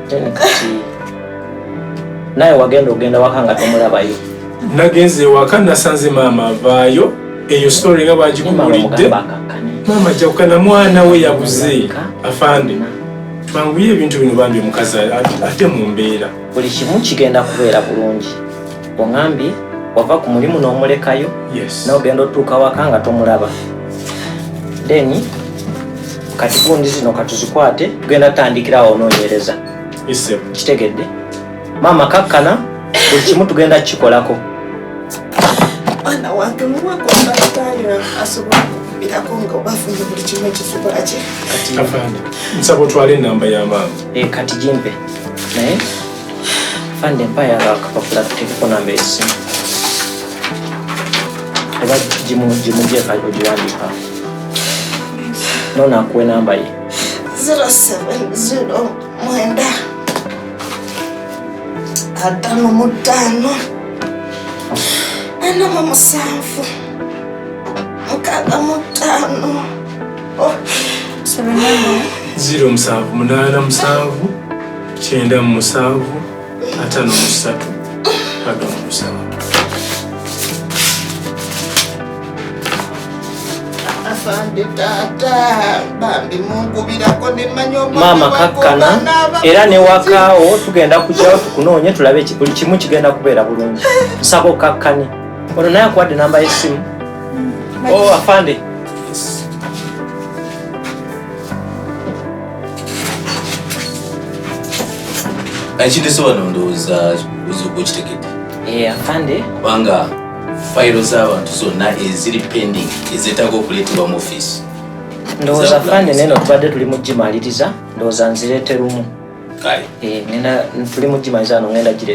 Then kati naye wagenda ogenda waka nga tomulabayo. Nagenze ewaka, nasanze maama avaayo. Eyo story nga bwagikubuulidde, maama ajja kukana mwana we yabuze. Afande, twanguye ebintu bino bambi, omukazi ate mu mbeera. Buli kimu kigenda kubeera bulungi. Oŋambye wava ku mulimu n'omulekayo n'ogenda otuuka waka nga tomulaba. Then kati gundi zino katuzikwate, tugenda tutandikirawo onoonyereza. Kitegedde maama, kakkana, buli kimu tugenda kukikolako. Mwana wange muwakotayo asobola okukubirako nga obafunye buli kimu ekisobola ki. Afande, nsaba otwale enamba ya maama. Eh, kati gimpe, naye fande mpaya akapapula tuteekeko namba esimu, oba gimugyeka ogiwandiika nono akuwe namba ye. 070 9 55 47 65. 0787 97 53 67. Afande, taata bambi munkubirako nemanya omwana Maama, wange kakkana. oba Era ne wakaawo tugenda kujjawo tukunoonye tulabe buli kimu kigenda kubeera bulungi. Nsaba okakkane. Ono naye akuwadde namba y'essimu. Oh, afande. Ekindese wano ndowooza okitegedde. Eh, afande. Kubanga fayiro z'abantu zonna eziri pending ezeetaaga okuleetebwa mu ofiisi. Ndowooza afande neno tubadde tuli mu gimaliriza, ndowooza nzireete lumu. Kale. Eh, ngenda tuli mu gimaliriza, no ngenda gireeta.